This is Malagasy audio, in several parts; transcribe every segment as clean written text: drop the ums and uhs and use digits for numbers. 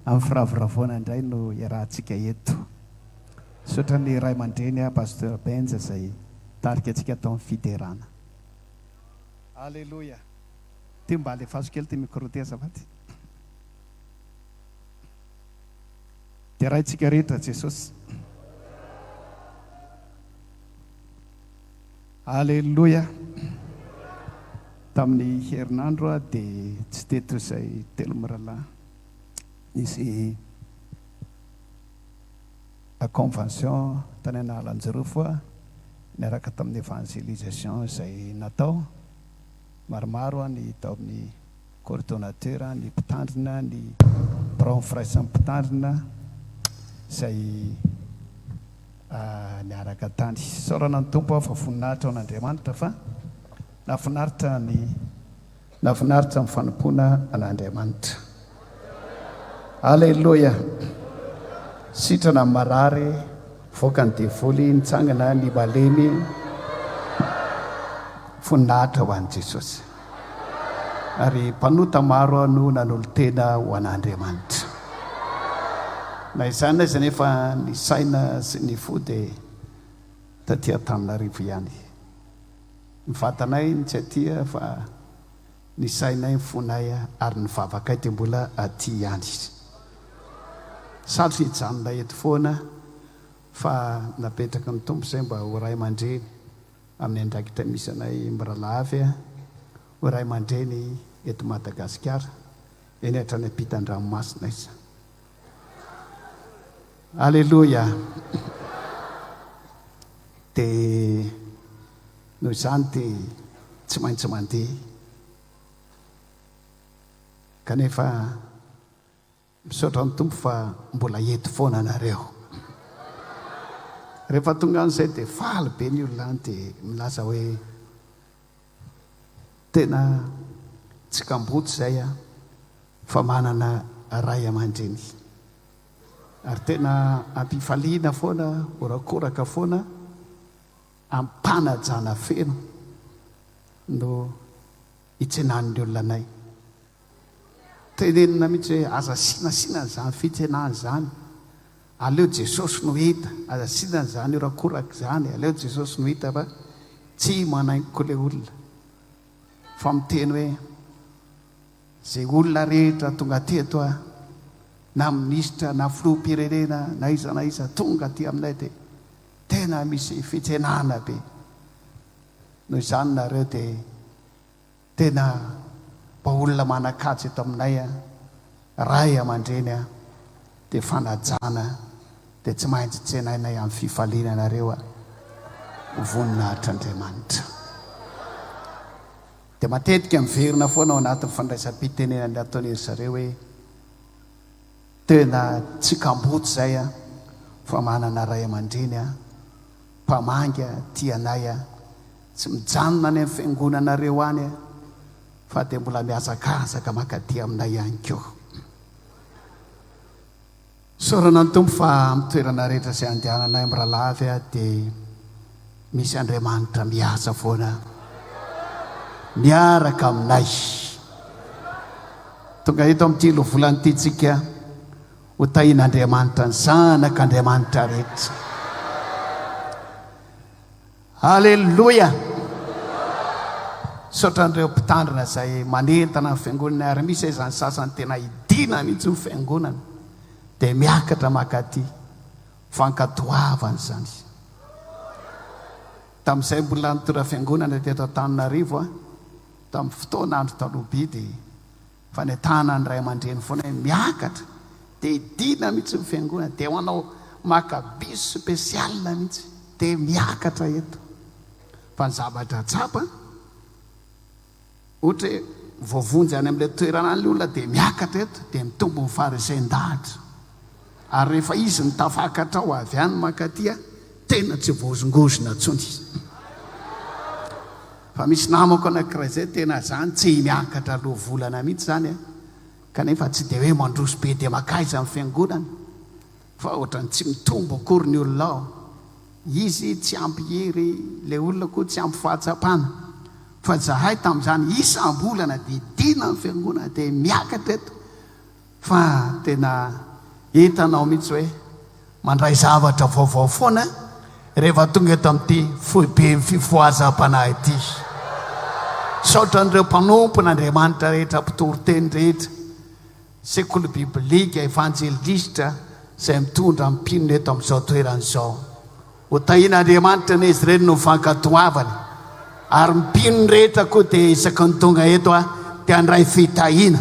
Amin'ny firavoravoana indray no iarahantsika eto. Misaotra ny ray aman-dreny aho Pasteur Benja izay nitarika antsika tao amin'ny fiderana. Aleloia. Ty mba alefaso kely ty micro ty azafady. Deraintsika rehetra Jesosy. Aleloia. Tamin'ny herinandro aho dia tsy teto izay telo mirahalahy. Nisy convention tany Analanjirofo aho niaraka tamin'ny evangelisation izay natao. Maromaro ny tao amin'ny coordonnateur, ny mpitandrina, ny biraon'ny firaisan'ny mpitandrina izay niaraka tany. Isaorana ny Tompo aho fa voninahitra ho an'Andriamanitra fa nahafinaritra ny nahafinaritra ny fanompoana an'Andriamanitra. Aleloia! Sitrana ny marary, voaka ny devoly, nitsangana ny malemy. Voninahitra ho an'i Jesosy. Ary mpanota maro no nanolo-tena ho an'Andriamanitra. Na izany na izany anefa ny saina sy ny fo dia taty Antananarivo ihany. Ny vatanay no tsy aty fa ny sainay, ny fonay ary ny vavakay dia mbola aty ihany. Sarotra hijanona eto foana fa napetraky ny Tompo izay mba ho ray aman-dreny. Amin'ny andraikitra misy anay mirahalahy ho ray aman-dreny eto Madagasikara, eny hatrany ampitan-dranomasina aiza. Aleloia! Dia noho izany dia tsy maintsy mandeha. Kanefa. Misaotra ny Tompo fa mbola eto foana nareo. Rehefa tonga any izay dia faly be ny olona any dia milaza hoe tena tsy kamboty izay aho fa manana ray aman-dreny. Ary tena ampifaliana foana, horakoraka foana, am-panajana feno no hitsenan'ny olona anay. Tenenina mihitsy hoe aza asiana an'izany fitsenana izany, aleo Jesosy no hita, aza asiana an'izany horakoraka izany, aleo Jesosy no hita fa tsy manaingo ilay olona fa miteny hoe izay olona rehetra tonga teto a, na minisitra na filoham-pirenena na iza na iza tonga aty aminay dia tena misy fitsenana be. Noho izany nareo dia Tena mba olona manan-kaja eto aminay a, ray aman-dreny a, dia fanajana dia tsy maintsy tsenainay amin'ny fifaliana anareo a, ho voninahitr'Andriamanitra. Dia matetika miverina foana ao anatin'ny fandraisam-pitenenana ataon'iry zareo hoe tena tsy kamboty izay a, fa manana ray aman-dreny a, mpamangy a, tia anay a, Tsy mijanona any amin'ny fiangonanareo any fa dia mbola mihazakazaka mankaty aminay ihany koa. Isaorana ny Tompo fa amin'ny toerana rehetra izay andehananay miralavy dia misy Andriamanitra miasa foana miaraka aminay. Tonga eto amin'ity lovolana ity tsika ho tahian'Andriamanitra ny zanak'Andriamanitra rehetra. Aleloia! Misaotra an'ireo mpitandrina izay manentana ny fiangonana ary misy aiza ny sasany tena idina mihitsy ny fiangonana dia miakatra makaty. Fankatoavana izany. Tamin'izay mbola nitondra fiangonana teto Antananarivo aho, tamin'ny fotoana andro taloha be dia Fanentahana ny ray aman-dreny foana hoe miakatra dia idina mihitsy ny fiangonana dia manao maka bus spécial mihitsy dia miakatra eto. Fa ny zavatra tsapa ohatra hoe voavonjy any amin'ilay toerana any ilay olona dia miakatra eto dia mitombo ny faharesen-dahatra. Ary rehefa izy no tafakatra ao avy any mankaty tena tsy voahozongozona intsony izy. Fa misy namako anakiray zay tena zany tsy miakatra aloha volana mihitsy zany a, kanefa tsy de hoe mandroso be de makaiza ny fiangonana fa ohatrany tsy mitombo akory ny olona ao, izy tsy ampy hery, le olona koa tsy ampy fahatsapana, fa zahay tamzany isam-bolana de dina ny fiangonana de miakatra eto. Fa tena hitanao mihitsy hoe mandray zavatra vaovao foana rehefa tonga eto amin'ity foiben'ny fifohazam-panahy ity. Misaotra an'ireo mpanompon'Andriamanitra rehetra, mpitory teny rehetra, sekoly biblika, evanjelistra izay mitondra ny mpino eto amin'izao toerana izao. Ho tahian'Andriamanitra anie izy ireny noho ny fankatoavany. Ary ny mpino rehetra koa dia isaky ny tonga eto aho dia handray fitahiana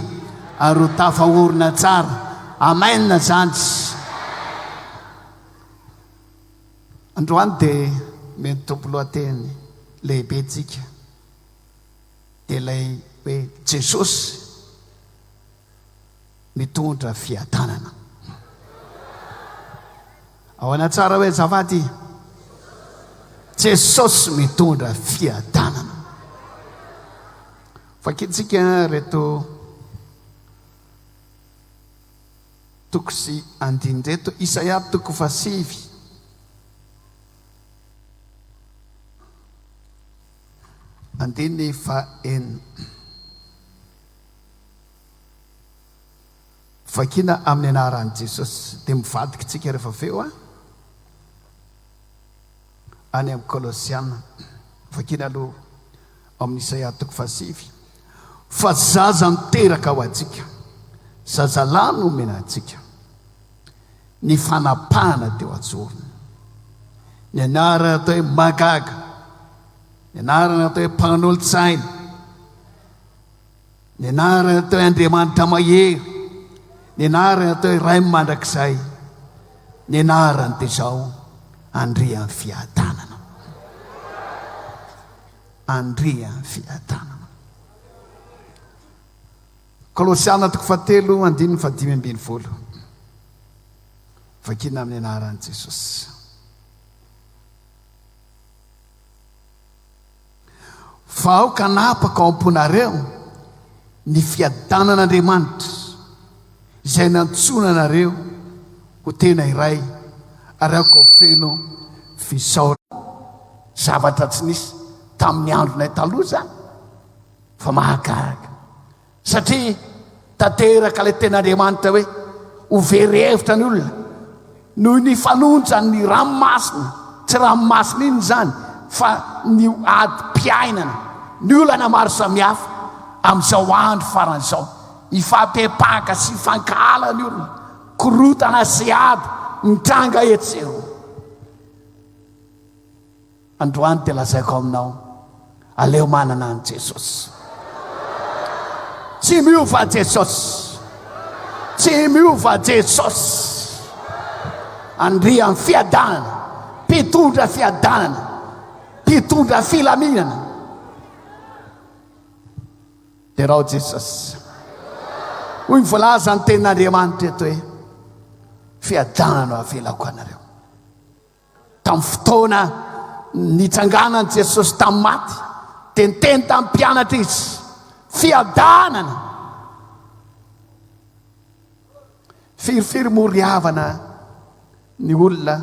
ary ho tafaorina tsara. Amen zany. Androany dia omen'ny Tompo lohateny lehibe tsika dia ilay hoe Jesosy mitondra fiadanana. Ahoana tsara hoe azafady? Jesosy mitondra fiadanana. Vakintsika reto toko sy andiny reto. Isaia toko fahasivy. Andiny fahenina. Vakina amin'ny anaran'i Jesosy. Dia mivadika tsika rehefa avy eo any amin'ny Kolosiana. Vakina aloha ao amin'ny Isaia toko fahasivy. Fa zaza niteraka ho antsika, zazalahy no omena antsika. Ny fanapahana teo an-tsorony. Ny anarana atao hoe mahagaga, ny anarana atao hoe mpanolo-tsaina, Ny anarany atao hoe Andriamanitra Mahery, ny anarany atao hoe Ray Mandrakizay, ny anarany dia izao, Andrian'ny Fiadanana. Andrian'ny Fiadanana. Kolosiana toko fahatelo andininy fahadimy ambin'ny folo. Vakina amin'ny anaran'i Jesosy. Fa aoka hanapaka ao am-ponareo ny fiadanan'Andriamanitra, izay nantsoina anareo ho tena iray, ary aoka ho feno fisaorana. Zavatra tsy nisy tamin'ny andronay taloha izany, fa mahagaga. Satria tanteraka ilay tenin'Andriamanitra hoe ho very hevitra ny olona noho ny fanonjan'ny ranomasina, tsy ranomasina inona izany fa ny adim-piainana, ny olana maro samihafa amin'izao andro farany izao. Hifampepaka sy hifankahala ny olona, korontana sy ady mitranga etsy sy eroa. Androany dia lazaiko aminao, aleo manana an'i Jesosy. Tsy miova Jesosy. Tsy miova Jesosy. Andrian'ny fiadanana, mpitondra fiadanana, mpitondra filaminana. Derao Jesosy. Hoy ny voalaza ny tenin'Andriamanitra eto hoe fiadanana no avelako anareo. Tamin'ny fotoana nitsanganan'i Jesosy tamin'ny maty, dia niteny tamin'ny mpianatra izy, fiadanana. Firifiry moa ry havana ny olona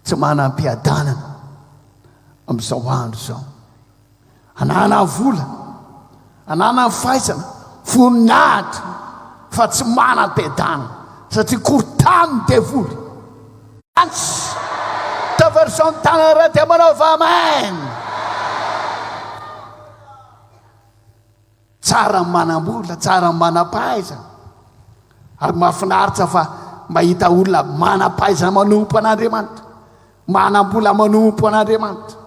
tsy manam-piadanana amin'izao andro izao. Anana vola, anana fahaizana, voninahitra fa tsy manam-piadanana satria korontany ny devoly. Ants. Tavarison tanana dia manaova amen. Tsara ny manam-bola, tsara ny manam-pahaizana. Ary mahafinaritra fa mahita olona manam-pahaizana manompo an'Andriamanitra. Manam-bola manompo an'Andriamanitra.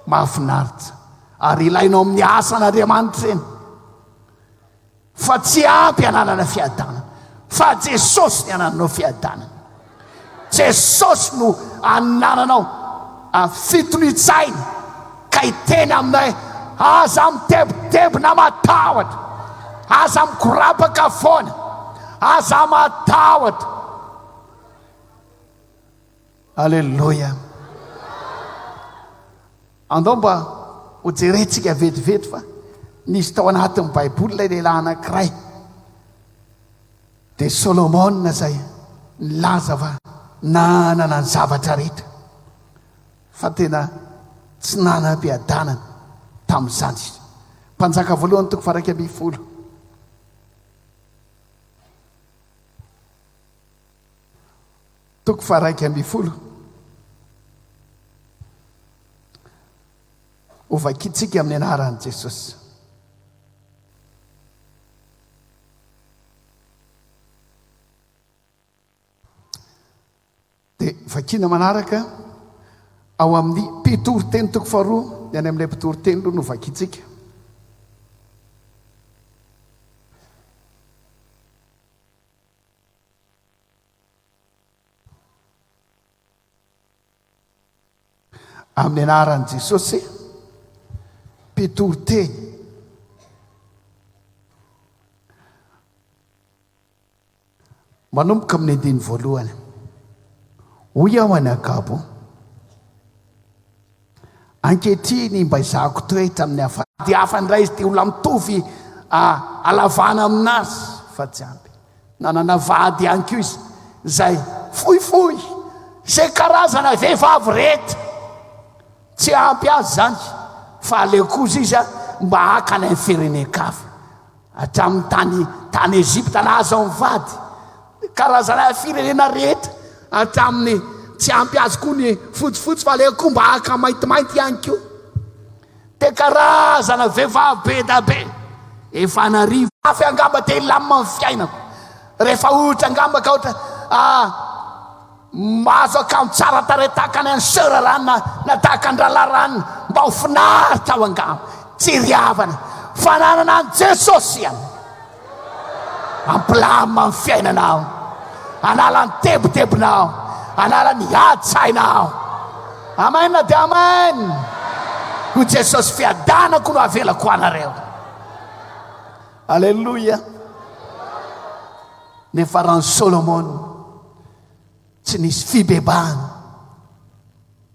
Mahafinaritra. Ary ilainao amin'ny asan'Andriamanitra ireny. Fa tsy ampy ananana fiadanana. Fa Jesosy ny anananao fiadanana. Jesosy no anananao fitonian-tsaina ka hiteny aminay, aza mitebiteby na matahotra, aza mikorapaka foana, aza matahotra. Aleloia. Andao mba ho jerentsika vetivety fa nisy tao anatin'ny Baiboly ilay lehilahy anankiray. Dia Solomona izay nilaza fa nanana ny zavatra rehetra fa tena tsy nanam-piadanana tamin'izany izy. Mpanjaka voalohany toko faha 11. Toko faha 11. Hovakintsika amin'ny anaran'i Jesosy. Dia vakiana manaraka ao amin'ny mpitoriteny toko faharoa, ny any amin'ilay mpitoriteny aloha no vakintsika. Amin'ny anaran'i Jesosy, mpitoriteny. Manomboka amin'ny andininy voalohany. Hoy aho any Agabo, Ankehitriny mba izahako toetra amin'ny hafa. Dia hafa indray izy dia olona mitovy halavana aminazy fa tsy ampy. Nanana vady ihany koa izy izay fohifohy, izay karazana vehivavy rehetra. Tsy ampy azy izany fa aleo kosa izy mba haka any amin'ny firenen-kafa. Hatramin'ny tany tany Egypta nahazo ny vady, karazana firenena rehetra, hatramin'ny tsy ampy azy koa ny fotsifotsy fa aleo koa mba haka maintimainty ihany koa. Dia karazana vehivavy be da be, efa an'arivo. Mafy angamba te hilamina ny fiainako. Rehefa ohatra angamba ka ohatra ah, Mahazo akanjo tsara tarehy tahaka ny an'i Sœur Rana na tahaka an Rahalahy Rana mba ho finaritra aho angamba. Tsy ry havana, fananana an'i Jesosy ihany. Hampilamina ny fiainanao, hanala ny tebitebinao, hanala ny ady-tsainao. Amen dia amen. Hoy Jesosy, fiadanako no avelako ho anareo. Alléluia. Nefa raha ny Solomona tsy nisy fibebahana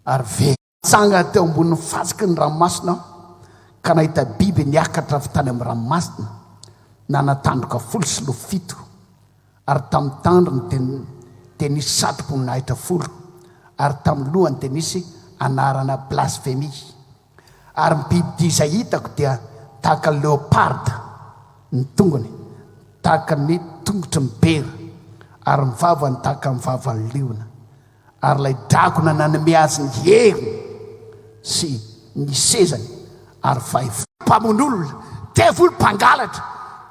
ary very. Nitsangana teo ambonin'ny fasiky ny ranomasina aho ka nahita biby niakatra avy tany amin'ny ranomasina, nanan-tandroka folo sy loha fito, ary tamin'ny tandrony dia dia nisy satroboninahitra folo, ary tamin'ny lohany dia nisy anarana blasfemia. Ary ny bibidia izay hitako dia tahaka ny leoparda ny tongony, tahaka ny tongotry ny bera, ary ny vavany tahaka ny vavan'ny liona. Ary ilay dragona nanome azy ny heriny sy ny sezany ary fahefana. Mpamono olona, devoly mpangalatra,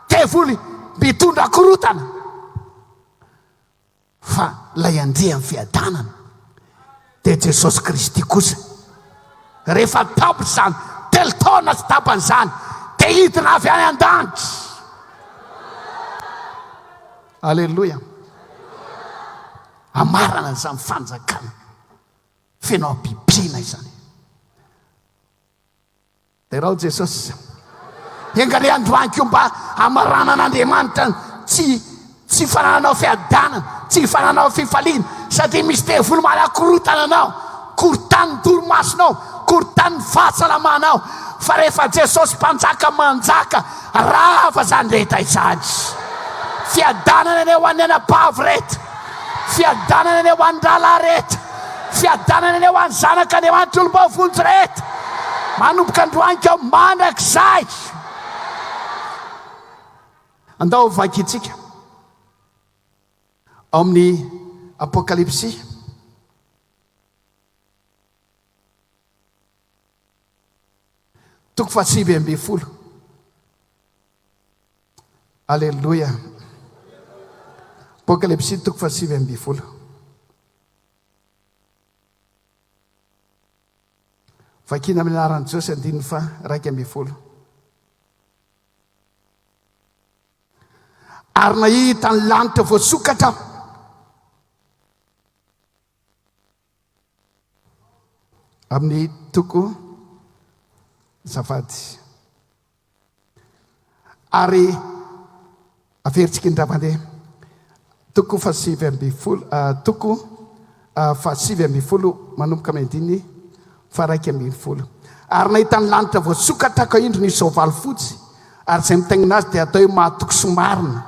devoly mitondra korontana. Fa ilay Andrian'ny fiadanana dia Jesosy Kristy kosa. Rehefa tapitra izany telo taona sy tapany izany dia hidina avy any an-danitra. Aleloia. Amarana izany fanjakana feno habibiana izany. Derao Jesosy. Enga anie androany koa mba hamaranan'Andriamanitra tsy tsy fanananao fiadanana, tsy fanananao fifaliana, satria misy devoly manakorotana anao, korotan'ny torimasonao, korotan'ny fahasalamanao. Fa rehefa Jesosy Mpanjaka manjaka, rava izany rehetra izany. Fiadanana anie ho an'ny anabavy rehetra. Fiadanana anie ho an'ny rahalahy rehetra. Fiadanana anie ho an'ny zanak'Andriamanitra olom-boavonjy rehetra. Manomboka androany ka mandrakizay. Andao vakintsika ao amin'ny Apokalypsy. Toko faha 19. Aleloia. Apokalypsy toko faha 19. Vakina amin'ny anaran'i Jesosy andininy faha 11. Ary nahita ny lanitra voasokatra aho. Amin'ny toko azafady. Ary averintsika indray mandeha. Toko fahasivy ambin'ny folo, ah, toko ah, fahasivy ambin'ny folo manomboka amin'ny andininy faharaika ambin'ny folo. Ary nahita ny lanitra voasokatra ka indro nisy soavaly fotsy, ary izay mitaingina azy dia atao hoe mahatoky sy marina,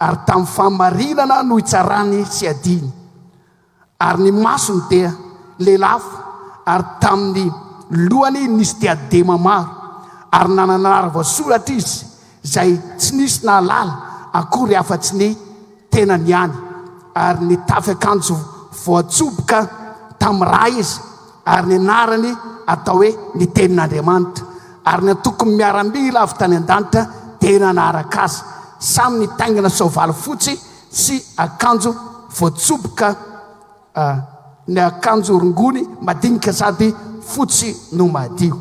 ary tamin'ny fahamarinana no hitsarany sy adiny. Ary ny masony dia lelafo, ary tamin'ny lohany nisy diadema maro, ary nanana anarana voasoratra izy, izay tsy nisy nahalala akory afa-tsy ny tenany ihany, ary nitafy akanjo. voatsoboka tamin'ny ra izy, ary ny anarany atao hoe ny Tenin'Andriamanitra. Ary ny antokon'ny miaramila avy tany an-danitra dia nanaraka azy, samy nitaingina soavaly fotsy sy akanjo voatsoboka ny akanjo rongony madinika sady fotsy no madio.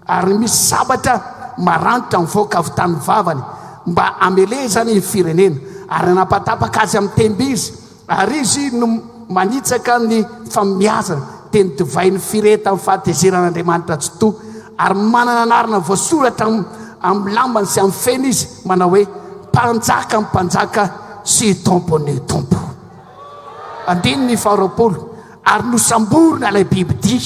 Ary misy sabatra maranitra mivoaka avy tamin'ny vavany mba hamelezany ny firenena, ary nanapatapaka azy amin'ny tehim-by izy, ary izy no manitsaka ny famiazana, dia ny divain'ny firehetan'ny fahatezeran'Andriamanitra Tsitoha, ary manana anarana voasoratra amin'ny lambany sy amin'ny feny izy, manao hoe, Mpanjakan'ny mpanjaka sy Tompon'ny tompo. Andininy faharoapolo, Ary nosamborina ilay bibidia,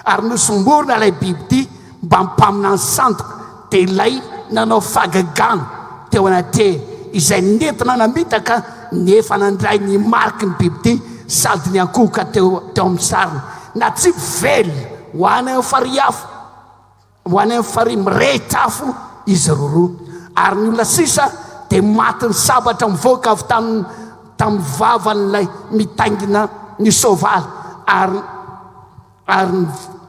ary nosomborina ilay bibidia mba mpaminany sandoka, dia ilay nanao fahagagana teo anatrehany, izay nentina namitaka ny efa nandray ny mariky ny bibidia sady niankohoka teo teo amin'ny sariny. Natsipy velona ho any amin'ny farihy afo. Ho any amin'ny farihy mirehitra afo izy roroa, ary ny olona sisa dia matin'ny sabatra mivoaka avy tamin'ny tamin'ny vavan'ilay mitaingina ny soavaly, ary ary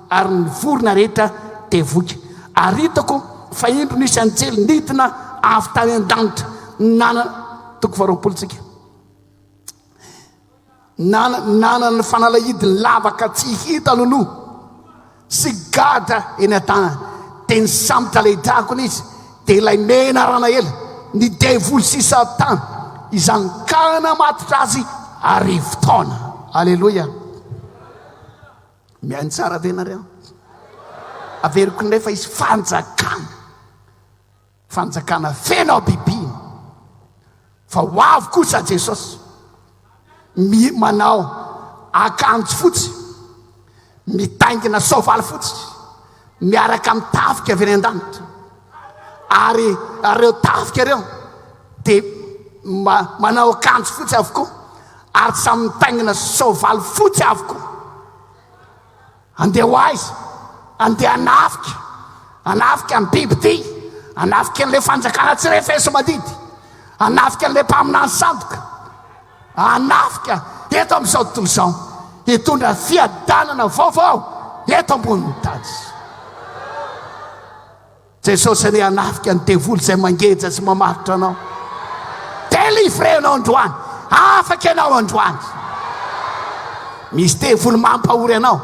ary ny vorona rehetra dia voky. Ary hitako fa indro nisy anjely nidina avy tany an-danitra, nanana toko faharoapolo tsika. Nanana ny fanalahidiny lavaka tsy hita loloha sy gadra eny an-tanany. Dia nisambotra ilay drakona izy, dia ilay menarana ela, ny devoly sy Satana, izany ka namatotra azy arivotaona. Aleloia! Mihaino tsara ve nareo? Averiko indray fa hisy fanjakana. Fanjakana feno habibiana. Fa ho avy kosa Jesosy mi manao akanjo fotsy, mitaingina soavaly fotsy, miaraka amin'ny tafika avy any an-danitra. Ary ireo tafika ireo dia ma manao akanjo fotsy avokoa ary samy mitaingina soavaly fotsy avokoa. Andeha ho aiza? Andeha hanafika, hanafika ny bibidia, hanafika an'ilay fanjakana tsy refesi-mandidy, hanafika an'ilay mpaminany sandoka, hanafika eto amin'izao tontolo izao, hitondra fiadanana vaovao eto ambonin'ny tany. Jesosy anie hanafika ny devoly izay mangeja sy mamaritra anao. Délivré ianao androany. Afaka ianao androany. Misy devoly mampahory anao.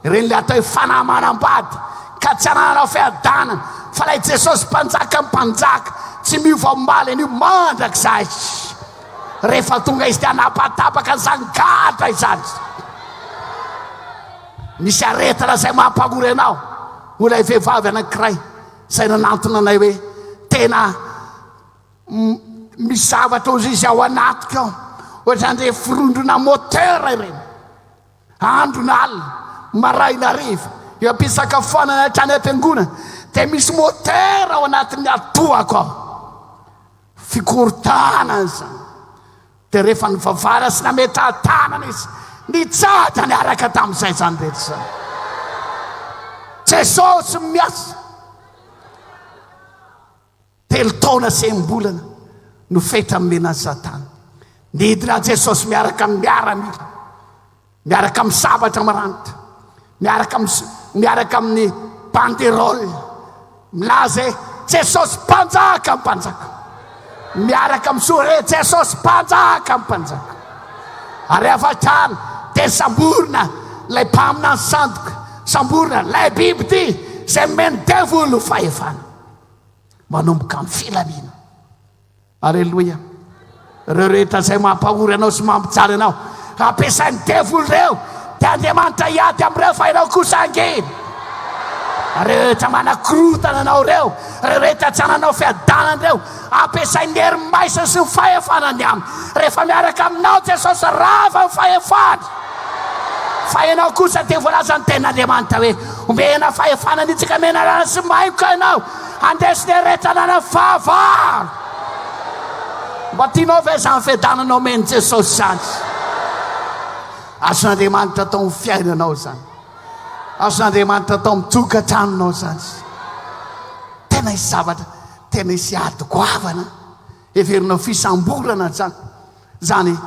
Ireny le atao hoe fanahy manambady ka tsy anananao fiadanana. Fa ilay Jesosy mpanjaka mpanjaka tsy miova omaly anio mandrakizay. Rehefa tonga izy dia hanapatapaka an'izany gadra izany. Misy aretina izay mampahory anao. Hoy ilay vehivavy anankiray izay nanantona anay hoe, Tena misy zavatra hozy izy ao anatiko ao, ohatran'ireny firondrona moteur ireny. Andro na alina, maraina hariva, eo am-pisakafoanana hatrany am-piangonana, dia misy moteur ao anatin'ny atohako ao. Fikorontanana izany. Dia rehefa nivavahana sy nametraha-tanana izy, nitsahatra niaraka tamin'izay izany rehetra izany. Jesosy miasa. Telo taona sy enim-bolana no fetra nomena an'i Satana. Nidina Jesosy miaraka amin'ny miaramila. Miaraka amin'ny sabatra maranitra, miaraka amin'ny miaraka amin'ny banderole milaza hoe Jesosy mpanjaka mpanjaka. Miaraka amin'ny soratra hoe Jesosy mpanjaka mpanjaka. Ary avy hatrany dia samborina ilay mpaminany sandoka, samborina ilay biby ity izay nomen'ny devoly ho fahefana. Manomboka amin'ny filamina. Aleloia. Ireo rehetra izay mampahory anao sy mampijaly anao, ampiasain'ny devoly ireo, dia Andriamanitra hiady amin'ireo fa ianao kosa hangina. Ireo rehetra manakorontana anao ireo, ireo rehetra tsy hananao fiadanana ireo, ampiasain'ny hery maizina sy ny fahefana ny aminy. Rehefa miaraka aminao Jesosy, rava ny fahefany. Fa ianao kosa dia voalazan'ny tenin'Andriamanitra hoe, omena fahefana anitsika menarana sy maingoka ianao. Handresy ny rehetra ananan'ny fahavalo. Mba tianao ve izany fiadanana omen'i Jesosy izany? Azon'Andriamanitra atao amin'ny fiainanao izany. Azon'Andriamanitra atao amin'ny tokantranonao izany. Tena hisy zavatra, tena hisy ady goavana. Heverinao fisamborana izany. Izany.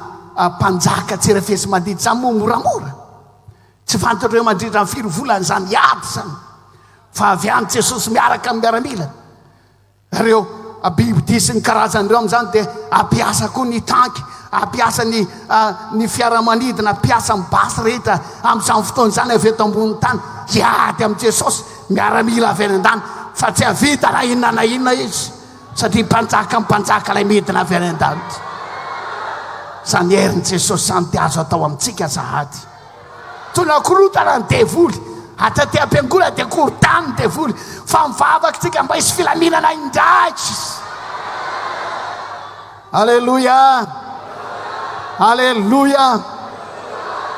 mpanjaka tsy refesi-mandidy izany moa moramora. Tsy fantatreo mandritra ny firy volana izany ady izany. Fa avy any Jesosy miaraka amin'ny miaramila. Ireo bibidia sy ny karazany ireo amin'izany dia ampiasa koa ny tanky, ampiasa ny ny fiaramanidina, ampiasa ny basy rehetra amin'izany fotoana izany avy eto ambonin'ny tany hiady amin'i Jesosy, miaramila avy any an-danitra, fa tsy hahavita na inona na inona izy satria mpanjaka mpanjaka ilay midina avy any an-danitra. Izany herin'i Jesosy izany dia azo atao amintsika sahady. Tona korontana ny devoly. Hatraty am-piangonana dia korontany ny devoly. Fa mivavaka isika mba hisy filaminana indray. Aleloia! Aleloia!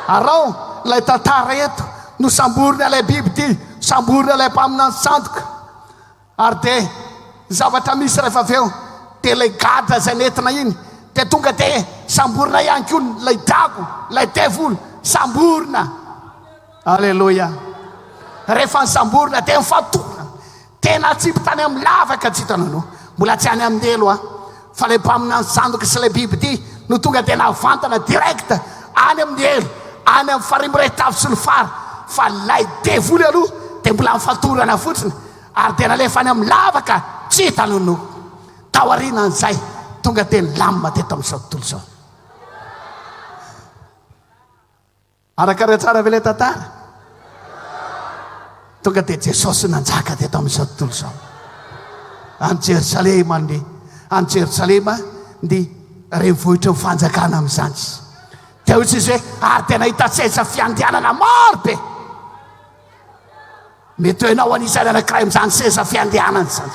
Arao ilay tantara eto. Nosamborina ilay biby ity, samborina ilay mpaminany sandoka. Ary dia ny zavatra misy rehefa avy eo dia ilay gadra izay nentina iny dia tonga dia samborina ihany koa ilay drago, ilay devoly, samborina. Aleloia. Rehefa nisamborina dia nifatorana. Tena atsipy tany amin'ny lavaka tsy hitanao. Mbola tsy any amin'ny helo aho. Fa ilay mpaminany sandoka sy ilay bibidia no tonga dia navantana direct any amin'ny helo, any amin'ny farihy mirehitra afo solifara. Fa ilay devoly aloha dia mbola nifatorana fotsiny ary dia nalefa any amin'ny lavaka tsy hita nonoa. Taorianan'izay, tonga dia nilamina teto amin'izao tontolo izao. Arakareo tsara ve ilay tantara? Tonga dia Jesosy nanjaka teto amin'izao tontolo izao. Any Jerosalema ny any Jerosalema ny renivohitry ny fanjakana amin'izany. Dia hoy izy hoe ary dia nahita seza fiandrianana maro be. Mety ho ianao anisan'ny anankiray amin'izany seza fiandrianana izany.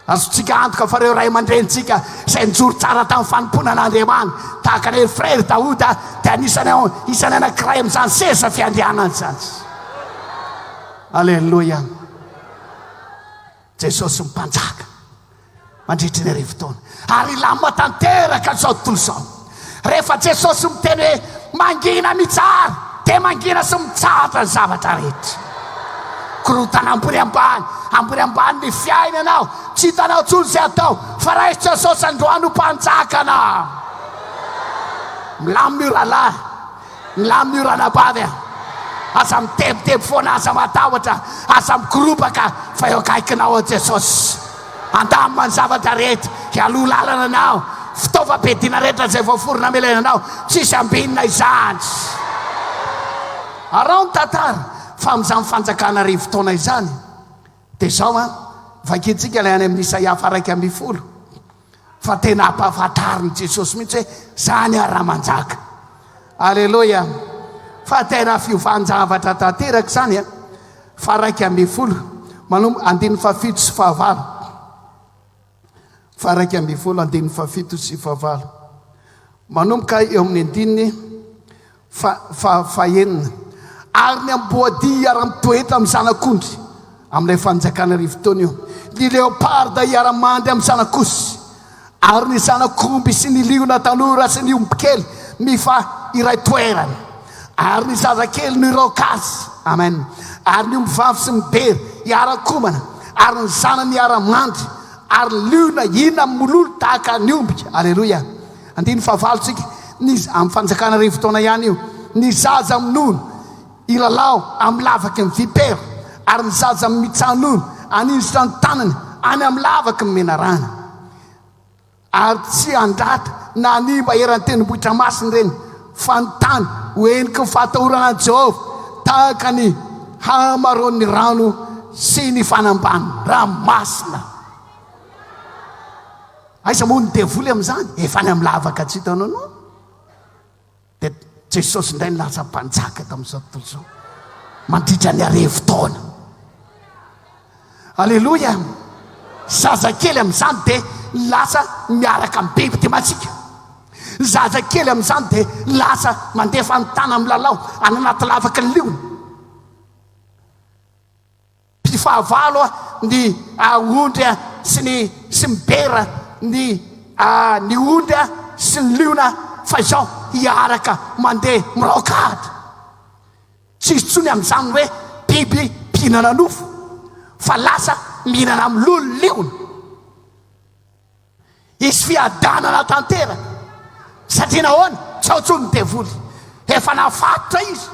Azontsika antoka fa ireo ray aman-drenintsika izay nijoro tsara tamin'ny fanompoana an'Andriamanitra, tahaka an'i Frère Daoda, dia anisan'ny ao isan'ny anankiray amin'izany seza fiandrianana izany. Aleloia. Jesosy Mpanjaka mandritry ny arivotaona ary hilamina tanteraka izao tontolo izao. Rehefa Jesosy miteny hoe mangina mitsahara dia mangina sy mitsahatra ny zavatra rehetra. Korontana ambony ambany, ambony ambany ny fiainanao, tsy hitanao intsony izay atao fa raiso Jesosy androany ho mpanjakana. Milamina io rahalahy. Milamina io ranabavy a! Aza mitebiteby foana, aza matahotra, aza mikoropaka fa eo akaikinao ao Jesosy. Handamina ny zavatra rehetra, hialoha lalana anao. Fitaovam-piadiana rehetra izay voaforona hamelana anao, tsisy ambinina izany. Araho ny tantara fa amin'izany fanjakana arivotaona izany dia izao an, vakintsika ilay any amin'ny Isaia faha 11. Fa tena ampahafantarin'i Jesosy mihitsy hoe zany ary raha manjaka. Aleloia. Fa tena fiovan-javatra tanteraka izany a. Fa 11, manomboka andininy fahafito sy fahavalo. Fa 11 andininy fahafito sy fahavalo. Manomboka eo amin'ny andininy Fa, fa, fahenina. Ary ny amboadia hiara-mitoetra amin'ny zanak'ondry, amin'ilay fanjakana arivotaona io. Ny leoparda hiara-mandry amin'ny zanak'osy, ary ny zanak'omby sy ny liona tanora sy ny ombikely mifa iray toerana, ary ny zazakely no hiraoka azy. Amen. Ary ny ombivavy sy ny bera hiara-komana, ary ny zanany hiara-mandry, ary ny liona hihinam-mololo tahaka ny omby. Aleloia. Andininy fahavalo tsika, ny, amin'ny fanjakana arivotaona ihany io, ny zaza minono hilalao amin'ny lavaky ny vipera, ary ny zaza mitsaha-nono haninjitra ny tanany any amin'ny lavaky ny menarana. Ary tsy handrata na hanimba eran'ny tendrombohitra masina ireny, fa ny tany ho heniky ny fahatahorana an'i Jehovah, tahaka ny hamaroan'ny rano sy ny fanambanin'ny ranomasina. Aiza moa ny devoly amin'izany? Efa any amin'ny lavaka tsy hitanao no. Dia Jesosy indray no lasa mpanjaka tamin'izao tontolo izao. Mandritra ny arivotaona. Aleloia! Zazakely amin'izany dia lasa miaraka amin'ny biby dia masiaka. Zazakely amin'izany dia lasa mandefa ny tanany milalao any anaty lavaky ny liona. Mpifahavalo ny ondry sy ny sy ny bera ny ny ondry sy ny liona fa izao hiaraka mandeha miraoka ady. Tsy hisy intsony amin'izany hoe biby mpihinana nofo fa lasa mihinana amin'ny loha ny liona. Hisy fiadanana tanteraka. Satria nahoana? Tsy ao intsony ny devoly. Efa nafatotra izy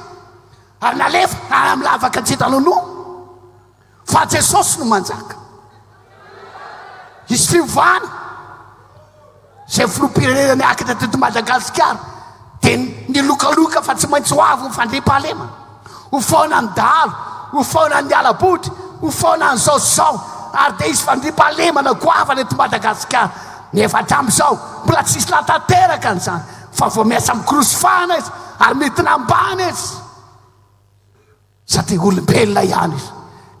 ary nalefa any amin'ny lavaka tsy hita nonoa. Fa Jesosy no manjaka. Hisy fiovana. Izay filoham-pirenena niakatra teto Madagasikara dia nilokaloka fa tsy maintsy ho avy ny fandriampahalemana. Ho foana ny dahalo, ho foana ny hala-botry, ho foana ny zao sy zao ary dia hisy fandriampahalemana goavana eto Madagasikara. Nefa hatramin'izao mbola tsisy nahatanteraka an'izany fa vao miasa mikorosifahana izy ary midina ambany izy. Satria olombelona ihany izy.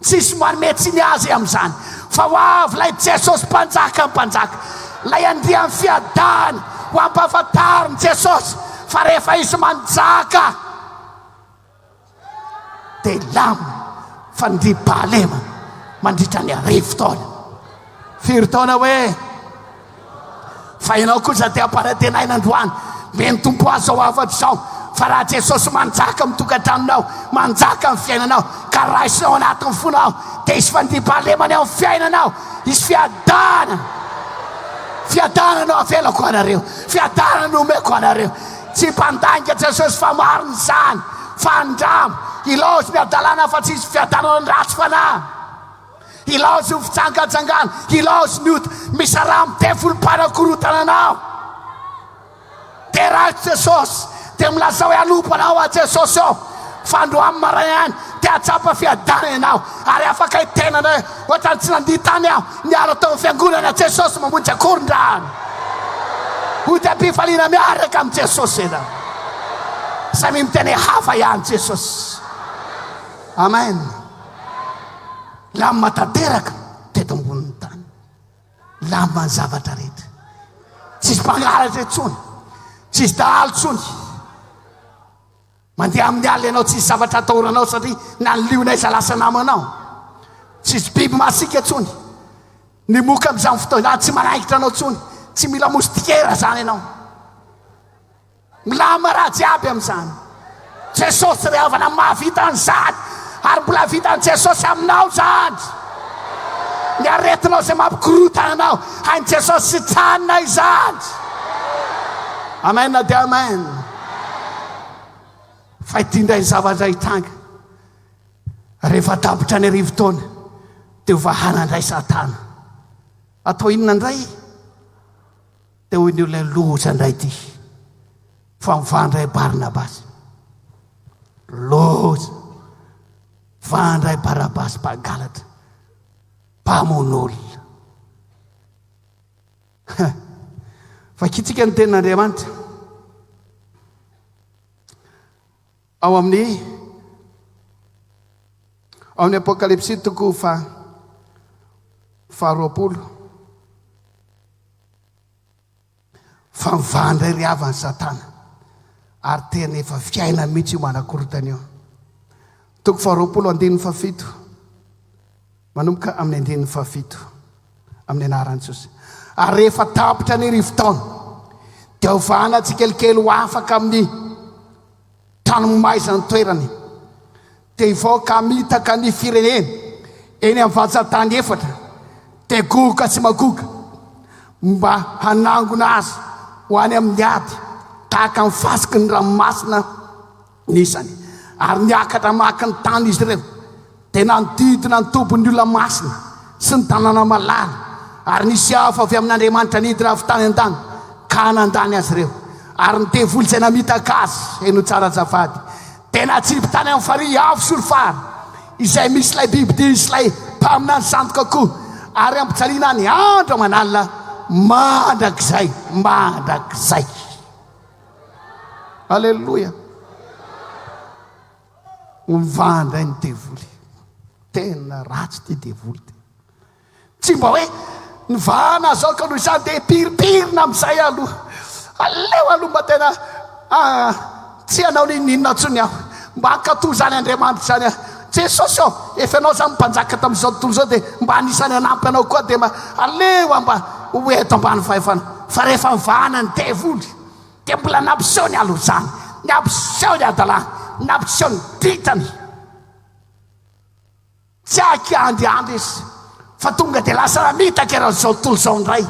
Tsisy manome tsiny azy amin'izany. Fa ho avy ilay Jesosy Mpanjakan'ny mpanjaka, ilay Andrian'ny fiadana, ho ampahafantarin'i Jesosy fa rehefa izy manjaka dia hilamina fandriampahalemana mandritra ny arivotaona. Firy taona hoe? Fa ianao kosa dia ampanantenaina androany, Mino Tompo ahy izao hafatra izao, fa raha Jesosy manjaka amin'ny tokantranonao, manjaka amin'ny fiainanao, ka raisinao anatin'ny fonao, dia hisy fandriampahalemana eo amin'ny fiainanao, hisy fiadanana. Fiadanana no avelako anareo, fiadanana no omeko anareo. Tsy mpandainga Jesosy fa marina izany, fa andramo, ilaozy ny hadalana fa tsy hisy fiadanana ny ratsy fanahy. Ilaozy ny fijangajangana, ilaozy ny ota, misaraha amin'ny devoly mpanakorontana anao. Deraiko Jesosy, dia milazao hoe hanompo anao aho Jesosy ô. Fa androany maraina ihany dia hahatsapa fiadanana ianao ary afaka hiteny anao hoe ohatran'ny tsy nandia tany aho niala tao amin'ny fiangonana Jesosy mamonjy akorondrano. Hody am-pifaliana miaraka amin'i Jesosy ianao. Samia miteny hoe hafa ihany Jesosy. Amen. Lamina tanteraka teto ambonin'ny tany. Lamina ny zavatra rehetra. Tsisy mpangalatra intsony. Tsisy dahalo intsony. Mandeha amin'ny alina ianao tsisy zavatra atahoranao satria na ny liona aiza lasa namanao. Tsisy biby masiaka intsony. Ny moka amin'izany fotoana izany tsy manaikitra anao intsony. Tsy mila moustiquaire izany ianao. Milamina raha jiaby amin'izany. Jesosy ry havana mahavita an'izany ary mbola vitan'i Jesosy aminao izany. Ny aretinao izay mampikorontana anao, hain'i Jesosy sitranina izany. Amen dia amen. Fa ity indray ny zavatra hitranga. Rehefa tapitra ny arivotaona dia ho vahana indray Satana. Atao inona indray? Dia hoy ny olona, Loza indray ity, fa mivaha indray Barnabasy. Loza! Mivaha indray Barabasy mpangalatra, mpamono olona. Vakintsika ny tenin'Andriamanitra. Ao amin'ny ao amin'ny Apokalypsy toko fa faharoapolo. Fa mivaha indray ry havana Satana ary tena efa fiainany mihitsy io manakorontana io. Toko faharoapolo andininy fahafito manomboka amin'ny andininy fahafito amin'ny anaran'i Jesosy. Ary rehefa tapitra ny rivotaona dia hovahana tsikelikely ho afaka amin'ny Trano maizina ny toerany, dia hivoaka hamitaka ny firenena eny amin'ny valsan-tany efatra, dia Goga sy Magoga, mba hanangona azy ho any amin'ny ady, tahaka ny fasiky ny ranomasina ny isany. Ary niakatra hamaky ny tany izy ireo. Dia nanodidina ny tobin'ny olona masina sy ny tanàna malala, ary nisy afo avy amin'Andriamanitra nidina avy tany an-danitra ka nandany azy ireo. Ary ny devoly izay namitaka azy, henoy tsara azafady, dia natsipy tany amin'ny farihy afo solifara, izay misy ilay bibidia sy ilay mpaminany sandoka koa, ary hampijaliana any andro aman'alina mandrakizay mandrakizay. Aleloia! Mivaha indray ny devoly. Tena ratsy ity devoly ity. Tsy mba hoe nivahana zao ka noho izany dia piripirina amin'izay aloha. Aleo aloha mba tena ah, tsy hanao n'inon'inona intsony aho. Mba hankatò izany Andriamanitra izany aho. Jesosy ô, efa ianao izany mpanjaka tamin'izao tontolo izao dia mba anisan'ny hanampy anao koa dia mba aleo aho mba ho eto ambany fahefana. Fa rehefa mivahana ny devoly Dia mbola nampiseho ny halozany, nampiseho ny hadalany, nampiseho ny ditany. Tsy hakiandriandry izy, fa tonga dia lasa namitaka eran'izao tontolo izao indray,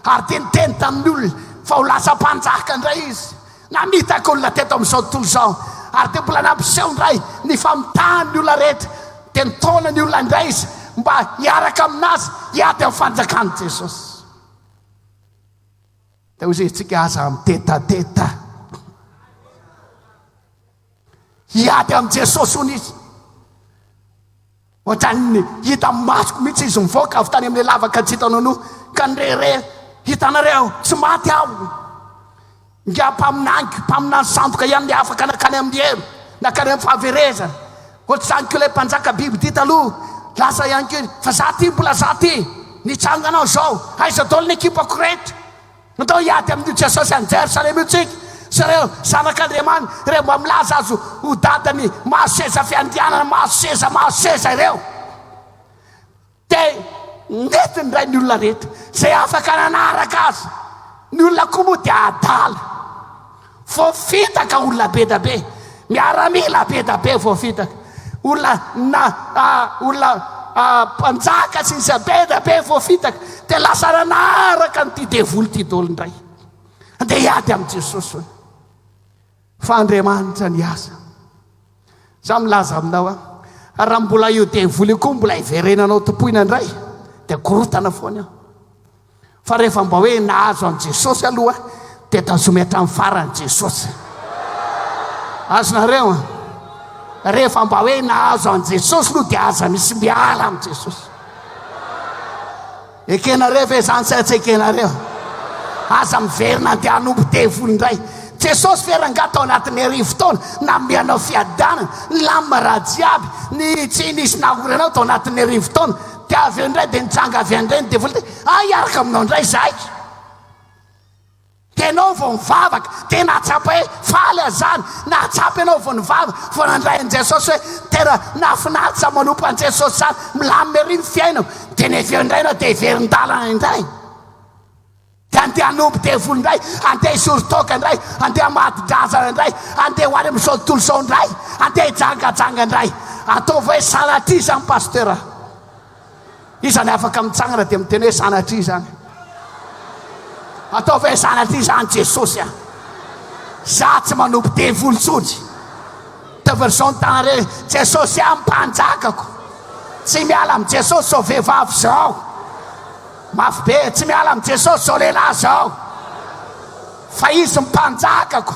ary dia niteny tamin'ny olona. Fa ho lasa mpanjaka indray izy. Namitaka olona teto amin'izao tontolo izao, ary dia mbola nampiseho indray ny famitahany ny olona rehetra. Dia nitaona ny olona indray izy mba hiaraka aminazy hiady amin'ny fanjakan'i Jesosy. Dia hoy isika, aza mitetateta. Hiady amin'i Jesosy hono izy. Ohatran'ny hita amin'ny masoko mihitsy izy mivoaka avy tany amin'ilay lavaka tsy hitanao noho ka nirehareha. Hitanareo, tsy maty aho. Ingahy mpaminaniko, mpaminany sandoka ihany ilay afaka nankany amin'ny helo, nankany amin'ny fahaverezana. Ohatr'izany koa ilay mpanjaka bibidia taloha, lasa ihany koa izy. Fa za ty mbola za ty, nitsangana aho izao, aiza daholo ny ekipako rehetra? Ndao hiady amin'io Jesosy any Jerosalema io tsika, sy ireo zanak'Andriamaniny, ireo mba milaza azy ho dadany, mahazo seza fiandrianana, mahazo seza, mahazo seza ireo. Dia nentiny indray ny olona rehetra, izay afaka nanaraka azy. Ny olona koa moa dia adala. Voafitaka olona be da be, miaramila be da be voafitaka, olona na olona mpanjaka sy ny sisa be da be voafitaka, dia lasa nanaraka an'ity devoly ity daholo indray. Andeha hiady amin'i Jesosy hono. Fa Andriamanitra niasa. Za milaza aminao a, raha mbola io devoly io koa mbola hiverenanao tompoina indray, dia korotana foana eo. Fa rehefa mba hoe nahazo an'i Jesosy aloha dia tazomy hatramin'ny farany Jesosy. Azonareo an? Rehefa mba hoe nahazo an'i Jesosy aloha dia aza misy miala amin'i Jesosy. Ekenareo ve izany sa tsy ekenareo? Aza miverina andeha hanompo devoly indray. Jesosy ve rangahy tao anatin'ny arivo taona nanome anao fiadanana, nilamina raha jiaby, ny tsy nisy nahory anao tao anatin'ny arivo taona. Dia avy eo indray dia nitsanga avy any indray ny devoly dia ah hiaraka aminao indray izahay. Dia ianao vao mivavaka, dia nahatsapa hoe faly aho izany, nahatsapa ianao vao nivavaka, vao nandray an'i Jesosy hoe tena nahafinaritra manompo an'i Jesosy izany, milamina ery ny fiainako. Dia ny avy eo indray ianao dia hiverin-dalana indray. Dia andeha hanompo devoly indray, andeha hisoro-toaka indray, andeha hamadi-drazana indray, andeha ho any amin'izao tontolo izao indray, andeha hijangajanga indray. Ataovy hoe sanatria izany pasteur a. Iza ny afaka mitsangana dia miteny hoe sanatria izany. Ataovy hoe sanatria izany Jesosy a. Za tsy manompo devoly intsony. Ataovy ry zao ny tananareo, Jesosy a mpanjakako. Tsy miala amin'i Jesosy izao vehivavy izao. Mafy be, tsy miala amin'i Jesosy zao lehilahy zao fa Izy mpanjakako,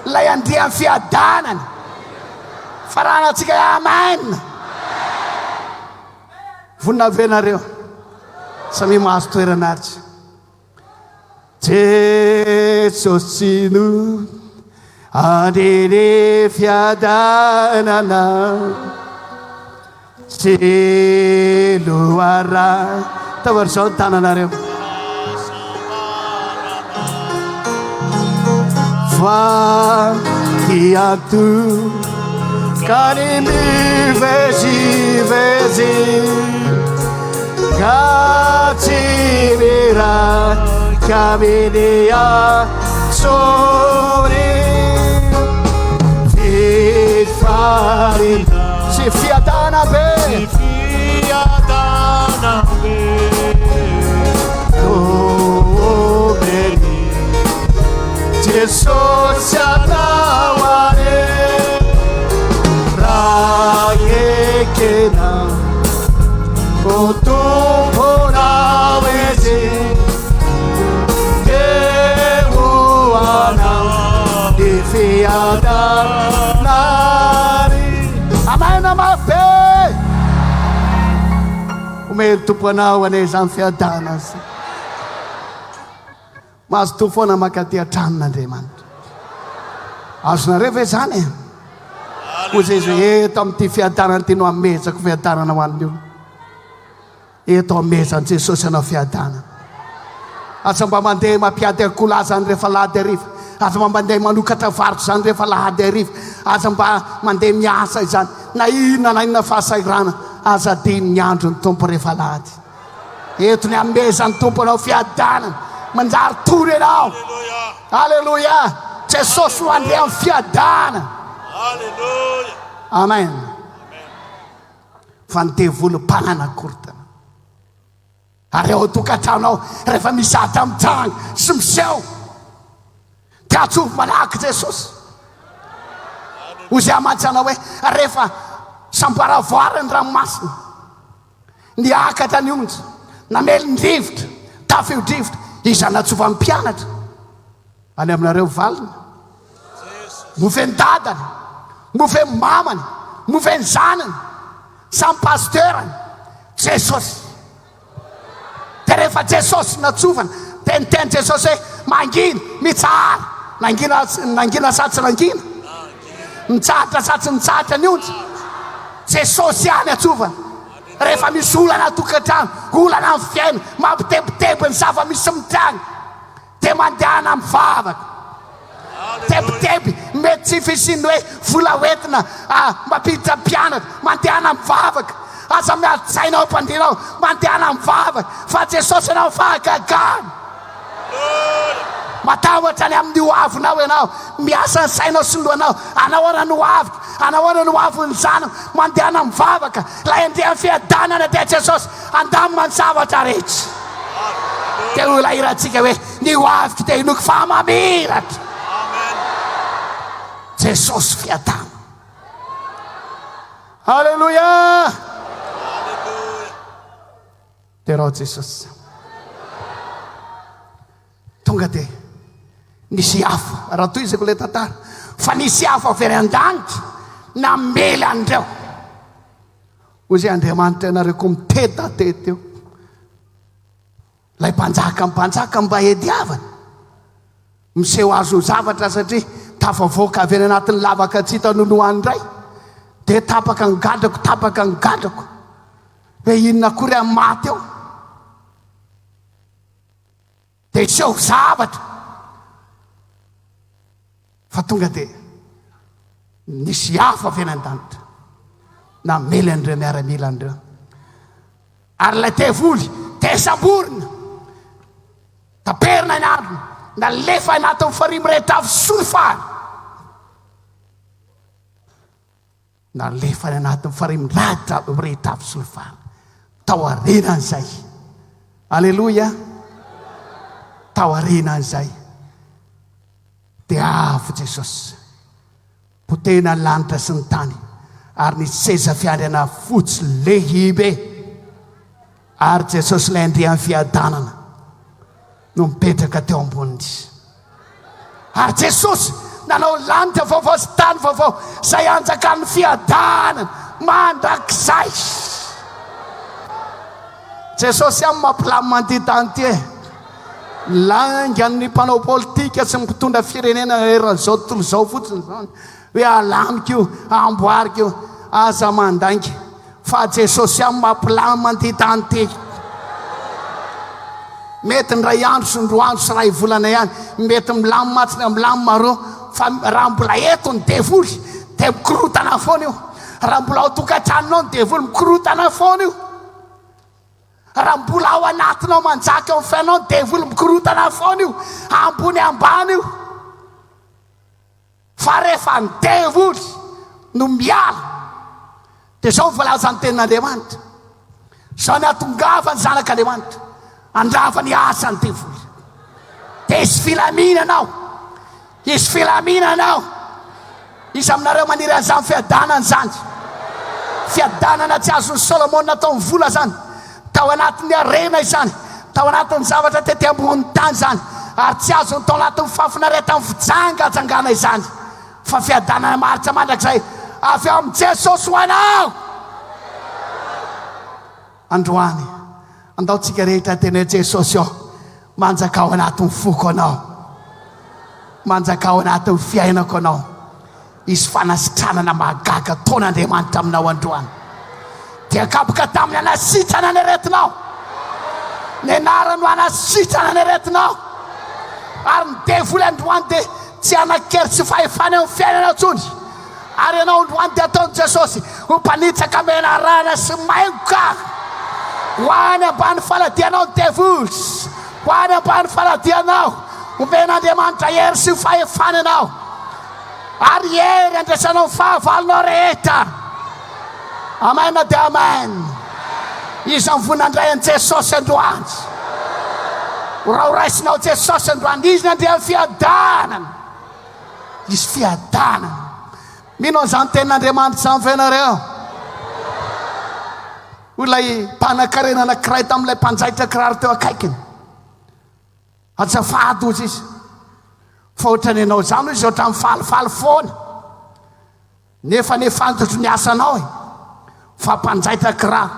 ilay andian'ny fiadanana. Faranantsika amen. Vonona ve nareo? Samia mahazo toerana ary. Jesosy no andreny fiadanana sy loharano. Taovy izao ny tananareo. Fa tiako ka ny mivezivezy. Ka tsy miraka amin'ny antsony Fifaliana sy fiadana be Fiadana be no omeny Jesosy anao anie raha ekena Ho tomponao izy Dia ho anao ny fiadanany Amen mafy be Omen'ny Tompo anao anie izany fiadanana izany. Mazotoa foana mankaty an-tranon'Andriamanitra. Azonareo ve izany e? Hoy Jesoa, eto amin'ity fiadanana ity no hamezako fiadanana ho an'ny olona. Eto amezan'i Jesosy anao fiadanana. Aza mba mandeha mampiady akoho izany rehefa alahady hariva. Aza mba mandeha manokatra varotra izany rehefa alahady hariva. Aza mba mandeha miasa izany. Na inona na inona fahasahiranana, aza adino ny andron'ny Tompo rehefa alahady. Eto ny hanomezan'ny Tompo anao fiadanana. Manjary tony ianao. Aleloia. Jesosy no Andrian'ny fiadanana. Aleloia. Amen. Fa ny devoly Dia atsovy malaky Jesosy. Hoy izay amantsy anao hoe rehefa samboaravoara ny ranomasina, niakatra ny onja, namely ny rivotra, tafio-drivotra, iza natsovan'ny mpianatra? Any aminareo valiny. Moa ve ny dadany? Moa ve ny mamany? Moa ve ny zanany? Samy pasteur-ny? Jesosy. Dia rehefa Jesosy natsovana, dia niteny Jesosy hoe, mangina, mitsahara. Nangina, nangina sa tsy nangina? Nitsahatra sa tsy nitsahatra ny onja? Jesosy ihany atsovana. Rehefa misy olana an-tokantrano, olana amin'ny fiainana, mampitebiteby ny zava-misy mitranga, Dia mandehana mivavaka. Tebiteby, mety tsy fisian'ny hoe vola hoentina mampiditra mpianatra. Mandehana mivavaka. Aza miady saina ao am-pandriana ao. Mandehana mivavaka fa Jesosy hanao fahagagana. Matahotra ny amin'ny ho avinao ianao. Miasa ny sainao sy ny lohanao. Anahoana ny ho aviko? Anahoana ny ho avin'ny zanako? Mandehana mivavaka. Ilay Andrian'ny fiadanana dia Jesosy. Handamina ny zavatra rehetra. Dia hoy ilay hirantsika hoe, Ny ho aviko dia inoako fa mamiratra. Jesosy fiadana. Alléluia. Derao Jesosy. Tonga dia nisy afo, raha tohizako ilay tantara, fa nisy afo avy any an-danitra namely an'ireo. Hoy izay Andriamanitra ianareo koa mitetateta eo. Ilay mpanjaka mpanjaka mba hediavana. Miseho azy ho zavatra satria tafavoaka avy any anatin'ny lavaka tsy hita nonohany indray. Dia tapaka ny gadrako, tapaka ny gadrako. Hoe inona akory amin'ny maty eo. Dia hiseho zavatra. Fa tonga dia nisy afo avy any an-danitra namely an'ireo miaramila an'ireo. Ary ilay devoly dia samborina, taperina ny androny, nalefa anatin'ny farihy mirehitra afo solifara. Nalefa any anatin'ny farihy mirehitra mirehitra afo solifara. Tao aorianan'izay. Aleloia. Tao aorianan'izay. Dia avy Jesosy. Potehina ny lanitra sy ny tany ary ny seza fiandriana fotsy lehibe. Ary Jesosy ilay Andrian'ny fiadanana no mipetraka teo amboniny. Ary Jesosy nanao lanitra vaovao sy tany vaovao izay hanjakan'ny fiadanana mandrakizay. Jesosy ihany mampilamina an'ity tany ity e. Laingan'ny mpanao politika sy ny mpitondra firenena eran'izao tontolo izao fotsiny izany hoe alamiko io, amboariko io. Aza mandainga fa Jesosy ihany mampilamina an'ity tany ity. Mety ny ray andro sy ny roa andro sy ray volana ihany, mety milamina atsy na milamina aroa, fa raha mbola eto ny devoly dia mikorotana foana io. Raha mbola ao tokantranonao ny devoly, mikorotana foana io. Raha mbola ao anatinao manjaka eo amin'ny fiainanao ny devoly, mikorotana foana io, ambony ambany io. Fa rehefa ny devoly no miala, dia izao ny voalazan'ny tenin'Andriamanitra, izao ny hatongavan'ny zanak'Andriamanitra, handrava ny asan'ny devoly. Dia hisy filaminana ao. Hisy filaminana ao. Iza aminareo maniry an'izany fiadanana izany? Fiadanana tsy azon'i Solomona atao ny vola izany. Tao anatin'ny harena izany, tao anatin'ny zavatra tety ambonin'ny tany izany, ary tsy azony tao anatin'ny fahafinaretan'ny fijangajangana izany. Fa fiadanana maharitra mandrakizay avy ao amin'i Jesosy ho anao. Androany, andao tsika rehetra tena Jesosy ô, manjaka ao anatin'ny foko Anao, manjaka ao anatin'ny fiainako Anao. Hisy fanasitranana mahagaga ataon'Andriamanitra aminao androany. Dia kapoka tamin'ny hanasitrana ny aretinao. Ny anarany no hanasitrana ny aretinao. Ary ny devoly androany dia tsy hanan-kery sy fahefana eo amin'ny fiainanao intsony. Ary ianao androany dia ataon'i Jesosy ho mpanitsaka menarana sy maingoka. Ho any ambany faladianao ny devoly. Ho any ambany faladianao. Omen'Andriamanitra hery sy fahefana ianao. Ary hery handresanao ny fahavalonao rehetra. Amen dia amen. Iza ny vonona handray an'i Jesosy androany? Raha ho raisinao Jesosy androany, Izy ny Andrian'ny fiadanana. Hisy fiadanana. Mino an'izany tenin'Andriamanitra izany ve ianareo? Hoy ilay mpanankarena anankiray tamin'ilay mpanjaitra kiraro teo akaikiny. Azafady hozy izy. Fa ohatran'ny ianao izany hoy izy ohatran'ny falifaly foana. Nefa anie fantatro ny asanao e. Fa mpanjaitra kiraro.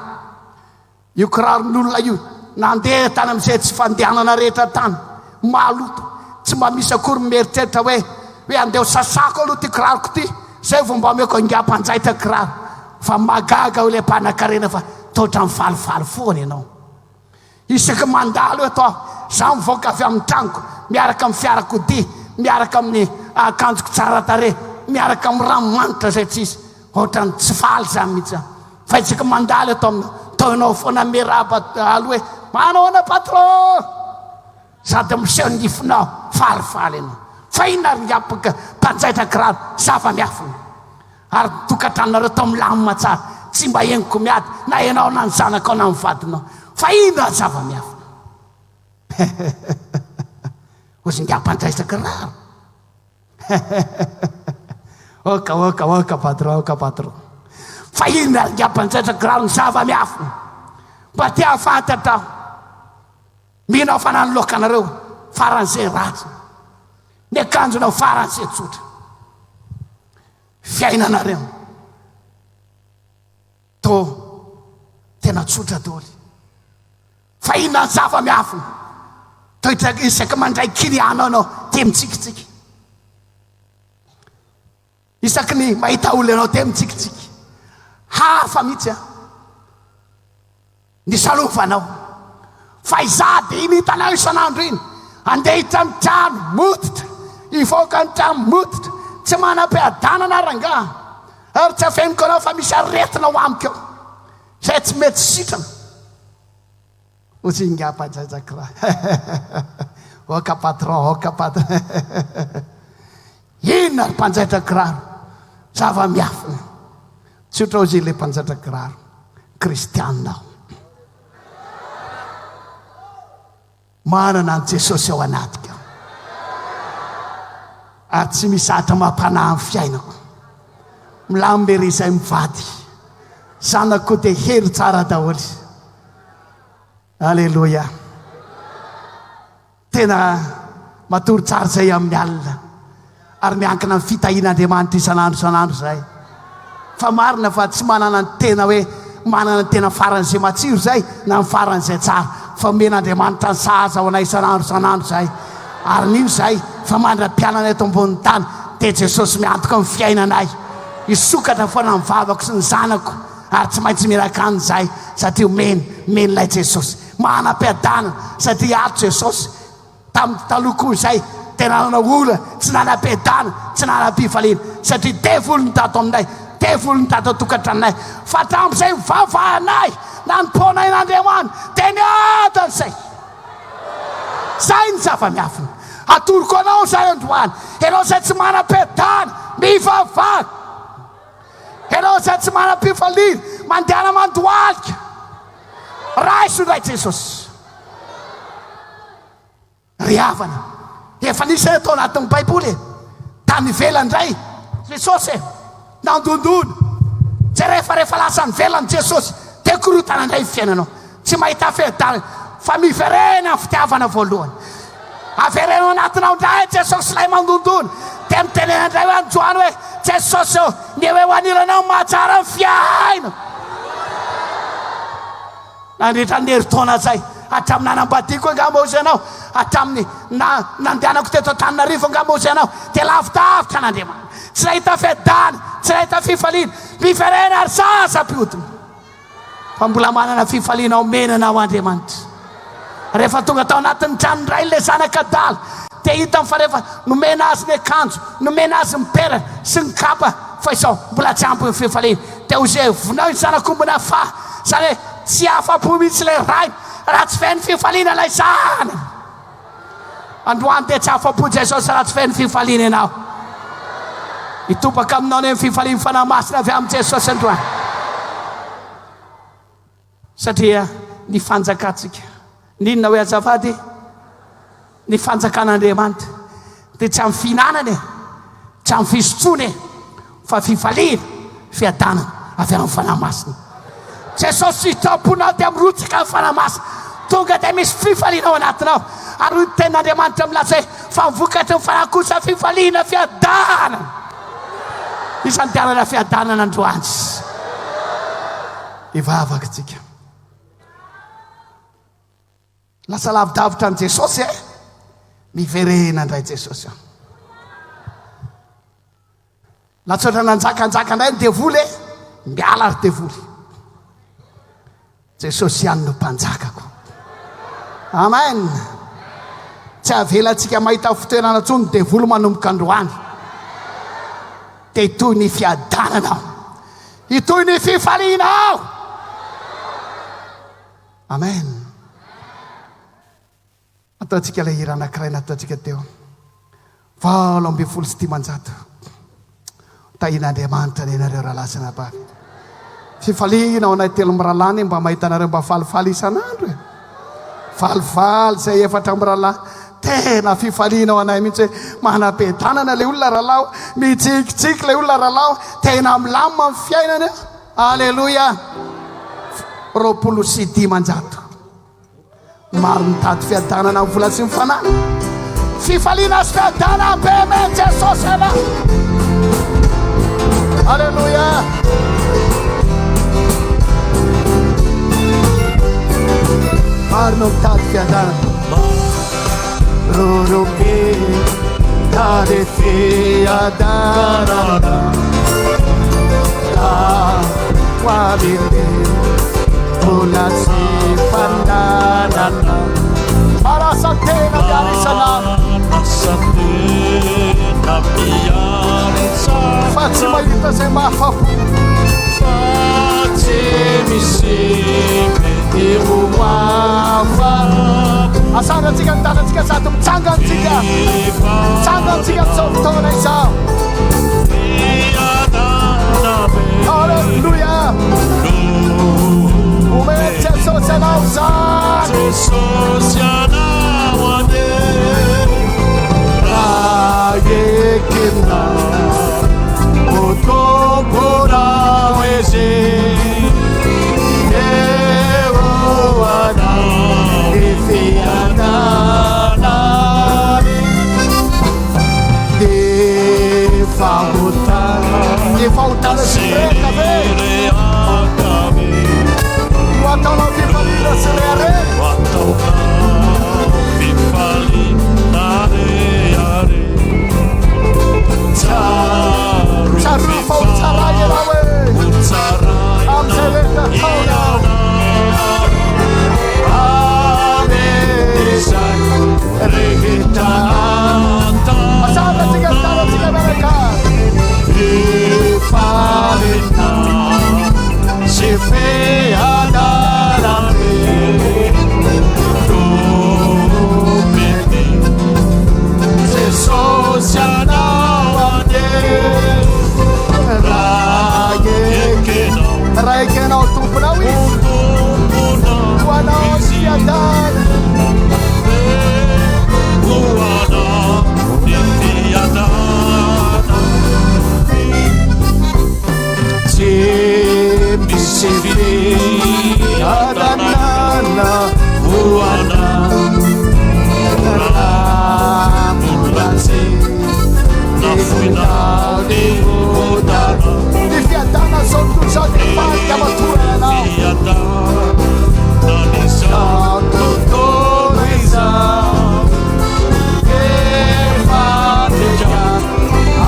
Io kiraron'olona io nandeha tany amin'izay tsy fandehanana rehetra tany. Maloto. Tsy mba misy akory mieritreritra hoe hoe andeha ho sasako aloha ity kiraroko ity, zay vao mba omeko ingahy mpanjaitra kiraro. Fa mahagaga hoy ilay mpanankarena fa toa ohatran'ny falifaly foana ianao. Isaky ny mandalo eto aho, izaho mivoaka avy amin'ny tranoko, miaraka amin'ny fiarakodia, miaraka amin'ny akanjoko tsara tarehy, miaraka amin'ny ranomanitra izay tsy izy. Ohatran'ny tsy faly izany mihitsy aho. Fa isaky ny mandalo eto aminao, toa ianao foana miarahaba aloha hoe, manao ahoana patron? Sady miseho ny nifinao, falifaly ianao. Fa inona ary ingahy mpanjaitra kiraro, zava-miafina. Ary ny tokantranonareo tao milamina tsara, tsy mba henoko miady na ianao na ny zanakao na ny vadinao. Fa inona ny zava-miafina? Hozy ingahy mpanjaitra kiraro. Oka, oka, oka patron, oka patron. Fa inona ary ingahy mpanjaitra kiraro ny zava-miafina? Mba te hahafantatra aho. Mino aho fa na ny lokanareo faran'izay ratsy, ny akanjonao faran'izay tsotra, fiainanareo to tena tsotra doly. Fa inona ny zava-miafina? Toetra isaky mandray kiriana anao dia mitsikitsiky. Isaky ny mahita olona ianao dia mitsikitsiky. Hafa mihitsy an. Ny salovanao. Fa izaho dia iny hitanao isan'andro iny, andeha hiditra ny trano mototra, hivoaka ny trano mototra, tsy manam-piadanana rangaha, ary tsy afeniko anao fa misy aretina ao amiko ao, izay tsy mety sitrana. Hoy ingahy mpanjaja kira. Oka patron, oka patron. Inona ry mpanjaitra kiraro? Zava-miafina. Tsotra hozy ilay mpanjaitra kiraro. Kristianina aho. Manana an'i Jesosy ao anatiko aho. Ary tsy misy zatra mampanahy ny fiainako. Milamina ery izay mivady. Zanako dia hery tsara daholo. Aleloia. Tena matory tsara izay amin'ny alina. Ary miankina amin'ny fitahian'Andriamanitra isan'andro isan'andro izay. Fa marina fa tsy manana ny tena hoe manana ny tena faran'izay matsiro izay na ny faran'izay tsara. Fa omen'Andriamanitra ny sahaza ho anay isan'andro isan'andro izay. Ary mino izahay fa mandra-pianana eto ambonin'ny tany dia Jesosy miantoka ny fiainanay. Hisokatra foana ny vavako sy ny zanako ary tsy maintsy miaraka any izahay satria omeny, omen'ilay Jesosy. Manam-piadanana satria ato Jesosy. Tamin'ny taloha koa izay dia nanana olana, tsy nanam-piadanana, tsy nanam-pifaliana satria devoly ny tato aminay, devoly ny tato an-tokantranonay. Fa hatramin'izay nivavahanay, nanompoanay an'Andriamanitra dia niadana izay. Izay ny zava-miafina. Atoroko anao izay androany. Ianao izay tsy manam-piadana, mivavaha. Ianao izay tsy manam-pifaliana, mandehana mandohalika. Raiso indray Jesosy. Ry havana, efa nisy ahy tao anatin'ny Baiboly e. Tany ivelany indray Jesosy e. Nandondona. Jereo fa rehefa lasa nivelany Jesosy, dia korontana indray ny fiainanao. Tsy mahita fiadanana fa miverena amin'ny fitiavana voalohany. Avereno anatinao indray Jesosy ilay mandondona. Dia mitenena indray hoe androany hoe Jesosy ô, ny eo eo anilanao mahatsara ny fiainako. Nandritra ny herintaona izay, hatramin'ny nanambadiako angamba hozy ianao, hatramin'ny na nandehanako teto Antananarivo angamba hozy ianao, dia lavidavitra an'Andriamanitra. Tsy nahita fiadana, tsy nahita fifaliana. Miverena ary zaza mpiodina. Fa mbola manana fifaliana omena anao Andriamanitra. Rehefa tonga tao anatin'ny tranon-drainy ilay zanaka adala, dia hitany fa rehefa nomena azy ny akanjo, nomena azy ny peratra sy ny kapa, fa izao mbola tsy ampy ny fifaliana. Dia hoy izy hoe, Vonao iny zanak'ombinay fa, izany hoe tsy afa-po mihitsy ilay rainy raha tsy feno fifaliana ilay zanany. Androany dia tsy afa-po Jesosy raha tsy feno fifaliana ianao. Hitobaka aminao anie ny fifalian'ny Fanahy Masina avy amin'i Jesosy androany. Satria ny fanjakantsika, n'inona hoe azafady? Ny fanjakan'Andriamanitra dia tsy amin'ny fihinanana e. Tsy amin'ny fisotroana e, fa fifaliana, fiadanana avy amin'ny Fanahy Masina. Jesosy sitraponao dia mirotsaka ny Fanahy Masina. Tonga dia misy fifaliana ao anatinao. Ary hoy ny tenin'Andriamanitra milaza hoe fa ny vokatry ny Fanahy kosa fifaliana, fiadanana. Isan'ny te hanana fiadanana androany. Hivavaka tsika. Lasa lavidavitra an'i Jesosy e. Miverena indray Jesosy a. Latsotra nanjakanjaka indray ny devoly e. Miala ry devoly. Jesosy ihany no mpanjakako. Amen. Tsy avelantsika mahita fitoerana intsony ny devoly manomboka androany. Dia hitohy ny fiadanana aho. Hitohy ny fifaliana aho. Amen. Ataontsika ilay hira anankiray nataontsika teo. 518. Tahian'Andriamanitra anie nareo rahalahy sy anabavy. Fifaliana ao anay telo mirahalahy anie mba mahita anareo mba falifaly isan'andro e. Falifaly izay efatra mirahalahy. Tena fifaliana ao anay mihitsy hoe manam-piadanana ilay olona rahalahy, mitsikitsiky ilay olona rahalahy, tena milamina ny fiainana. Aleloia! 520. Maro mitady fiadanana amin'ny vola sy ny fanana. Fifaliana sy fiadanana be amen Jesosy ana. Aleloia. Maro no mitady fiadanana. Roro be mitady fiadanana. Mbola tsy fananana. Marasa tena miara isan'andro. Marasa tena miara isan'andro. Fa tsy mahita izay mahafapo. Fa tsy misy mety ho afa-po. Asandratsika ny tanantsika sady mitsangantsika. Mitsangantsika amin'izao fotoana izao. Alléluia. Omeny Jesosy anao izany. Jesosy anao anie. Raha ekenao ho tomponao Izy. Eo anao ny fiadanany. Ny fahotana, ny fahotana sy rehaka ve? Ho ataonao fifaliana sy rehareha. Ho ataonao fifaliana rehareha. Tsarovy fa ho tsara ianao e. Ho tsara Amin'izay rehetra ataonao. Amin'izay rehetra atao. Asandratsika ny tanantsika miaraka. Fifaliana sy fiadanana Tomeny Jesosy anao anie Raha ekenao Raha ekenao tomponao izy. Ho tomponao Ho anao ny izy fiadanana. Ho anao ny fiadanana Tsy misy fiadanana ho anao raha mbola tsy nafoinao ny otanao Ny fiadanana zao tontolo izao dia faly ka matorana anao. Fiadanana izao Tontolo izao efa tika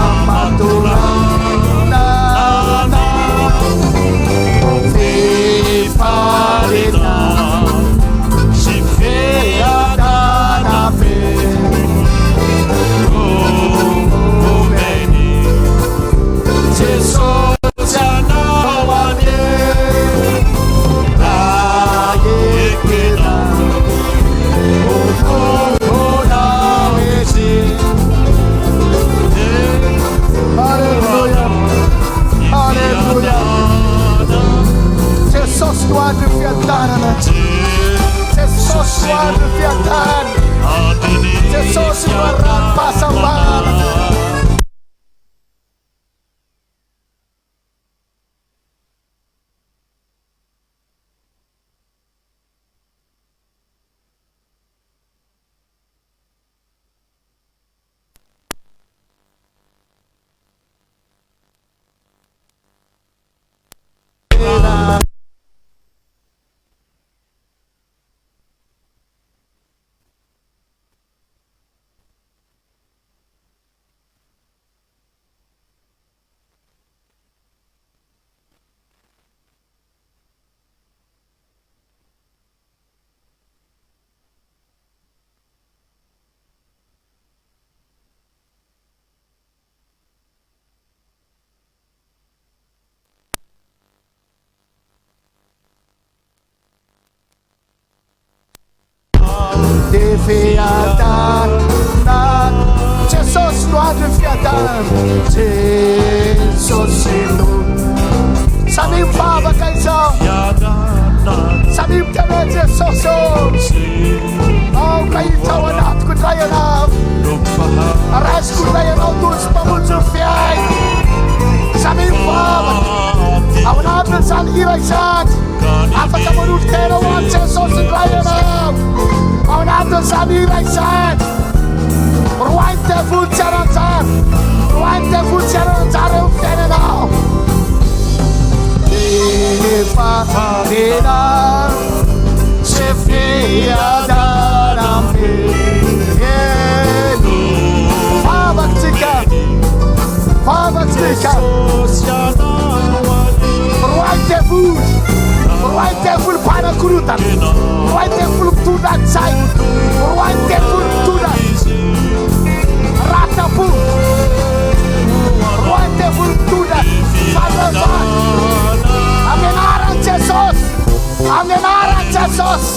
amatorana anao. Fifaliana sy fiadanana be omeny Jesosy anao anie raha ekenao ho tomponao izy. Alléluia. Alléluia. Jesosy no andro fiadanana. Jesosy no andro fiadanana. Jesosy no ranom-pahasambarana. Fiadanana. Jesosy no. Samia mivavaka izao. Samia miteny hoe Jesosy ô. Aoka hiditra ao anatiko indray ianao. Raisiko indray ianao Tompo sy Mpamonjy ny fiainako. Samia mivavaka. Ao anatin'izany hira izany, afaka manolo-tena ho an'i Jesosy indray ianao. Ao anatin'izany hira izany, roahy ny devoly tsy hanan-jara. Roahy ny devoly tsy hanan-jara eo amin'ny fiainanao. Efa tena tsy fiadanam-be. Vavaka-tsika, vavaka-tsika. Roahy devoly, roahy devoly mpanakorotana, roahy devoly mitondra an-tsaina, roahy devoly mitondra ratram-po, roahy devoly mitondra faharavana. Amin'ny anaran'i Jesosy, amin'ny anaran'i Jesosy,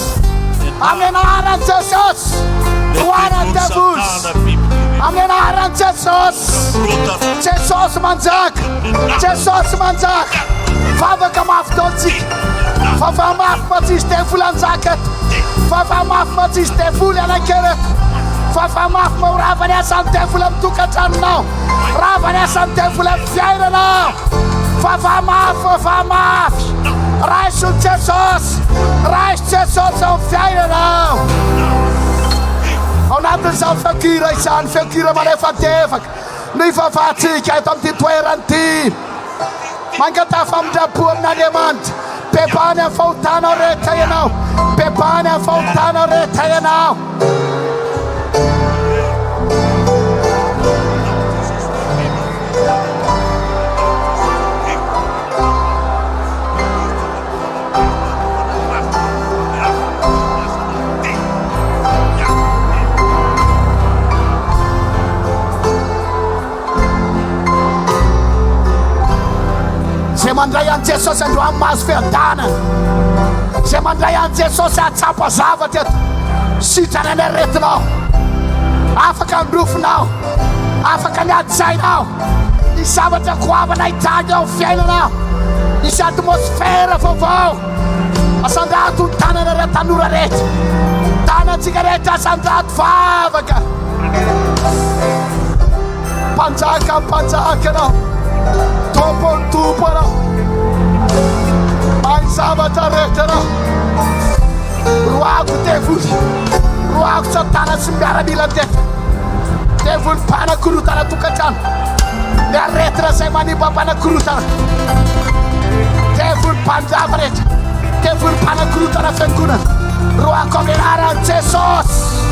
amin'ny anaran'i Jesosy, roahina ny devoly, amin'ny anaran'i Jesosy. Jesosy manjaka, Jesosy manjaka. Vavaka mafy taontsika. Vava mafy fa tsisy devoly hanjaka eto. Vava mafy fa tsisy devoly hanankery eto. Vava mafy fa ho rava ny asan'ny devoly amin'ny tokantranonao. Rava ny asan'ny devoly amin'ny fiainanao. Vava mafy, vava mafy. Raiso Jesosy, raiso Jesosy ao amin'ny fiainanao. Ao anatin'izany feon-kira izany, feon-kira malefadefaka, no ivavahantsika eto amin'ity toerana ity. Mangataha famindram-po amin'Andriamanitra. Bebahany amin'ny fahotanao rehetra ianao. Bebahany amin'ny fahotanao rehetra ianao. Izay mandray an'i Jesosy androany mahazo fiadanana. Izay mandray an'i Jesosy hahatsapa zavatra eto. Sitrana ny aretinao. Afaka ny rofinao. Afaka ny ady-tsainao. Ny zavatra goavana hitranga eo amin'ny fiainana. Hisy atmosfera vaovao. Asandrato ny tanana ireo tanora rehetra. Tanantsika rehetra asandrato vavaka. Mpanjaka mpanjaka ianao. Tompon'ny tompo ianao. Mahay zavatra rehetra ianao. Roahako devoly. Roahako satana sy miaramila teto. Devoly mpanakorotana tokantrano. Ny aretina izay manimba mpanakorotana. Devoly mpandrava rehetra. Devoly mpanakorotana fiangonana. Roahako amin'ny anaran'i Jesosy.